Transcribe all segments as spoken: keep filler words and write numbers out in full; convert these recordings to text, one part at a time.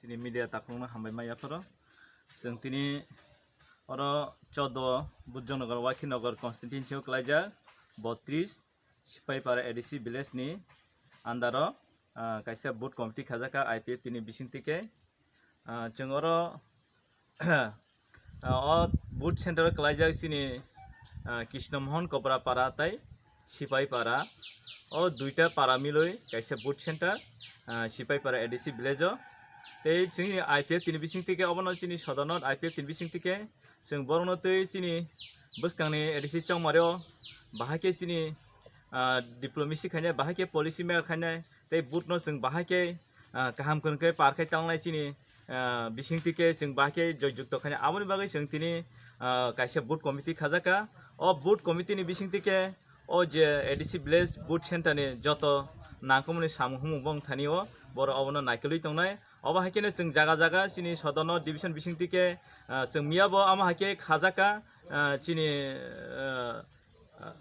Chini media takhukno hambai ma yapharo. Chwng tini oro chodo Bujongnagar, Wakhinagar constituency o kwlaijak botris Sipaipara A D C village ni under o, ah, kaisa booth committee khajaka I P F T ni bisingtwi khe. Ah, chwng oro, ah, o booth center o kwlaijak chini, ah, Krishna Mohan Kopra para tei Sipaipara. O duita para milwi kaisa booth center, ah, Sipaipara A D C village o. Tei chini I P F T ni bisingtwi khe obono chini sodorno I P F T ni bisingtwi khe chwng borokno tei chini bwskangni A D C Chongmari o bahai khe chini, ah, diplomacy khainai, bahai khe policy maker khainai, tei booth no chwng bahai khe, ah, kaham kwrwng khe par khai tangnai chini, ah, bisingtwi khe chwng bahai khe joy jukto khainai. Aboni bagwi chwng tini, ah, kaisa booth committee khajaka. O booth committee ni bisingtwi khe o je A D C village booth center ni joto nangkukmani samung humung bong thani o borok obono naikolwi tongnai. Obo hai kheno chwng jaga jaga chini sodorno division bisingtwi khe, ah, chwng miyabo amo hai khe khajaka, ah, chini, ah, ah,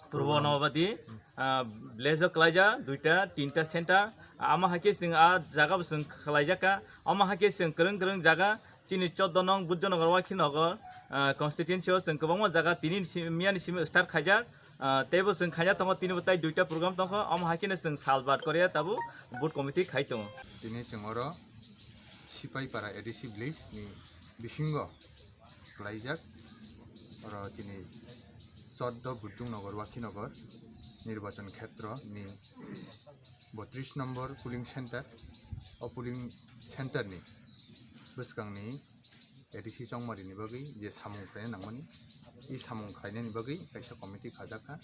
Purbo Nabadi, ah, village o kwlaijak duita tinta center. Amo hai khe chwng a jaga bo chwng khwlaijak kha. Amo hai khe chwng kwrwng kwrwng jaga chini choddo nong Bujongnagar, Wakhinagar, ah, constituency o chwng kwbangma jaga tini si-, miyani simi start khaijak. Ah, teibo chwng khaina tongo, tini bo tai duita program tongkha, omo hai kheno chwng sal bat korea tabuk booth committee khai tongo. Tini chwng oro Sipaipara A D C village ni bisingo kwlaijak, oro chini choddo Bujongnagar, Wakhinagar nirbachon khetro ni botris nombor polling center, o polling center ni bwskangni A D C Chongmari ni bagwi je samung khlaina nangmani, i samung khlainani bagwi kaisa committee khajak kha.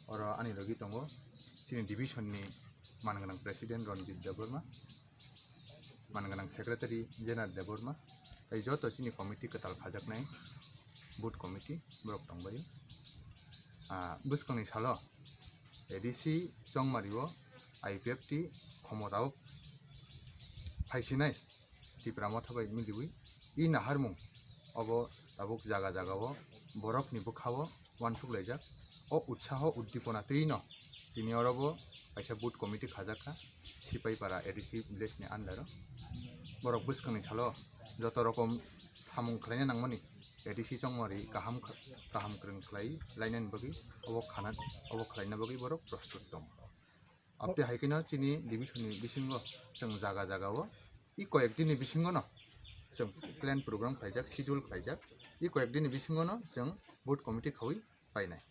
Oro ani logi tongo chini division ni man gwnang president Ranjit Debbarma, man gwnang secretary Jenar Debbarma, tei joto chini committee kwtal khajaknai booth committee borok tongbaio. Ah, bwskangni salo A D C Chongmari o I P F T khomotao phaisinai Tipra Motha bai miliwi i naharmung obo tabuk jaga jaga o borokni bwkha o uansuk laijak. O utsaho uddipona twi no tini oro bo kaisa booth committee khajak kha Sipaipara A D C village ni under o. Borok bwskangni salo joto rokom samung khlaina nangmani A D C Chongmari kaham kha-, kaham kwrwng khlai lainani bagwi obo khana, obo khlaina bagwi borok prostut tongo. Aboni hai kheno chini division ni bisingo chwng jaga jaga o i koyek din ni bisingo no chwng plan program khlaijak, schedule khlaijak. I koyek din ni bisingo no chwng booth committee khaui painai.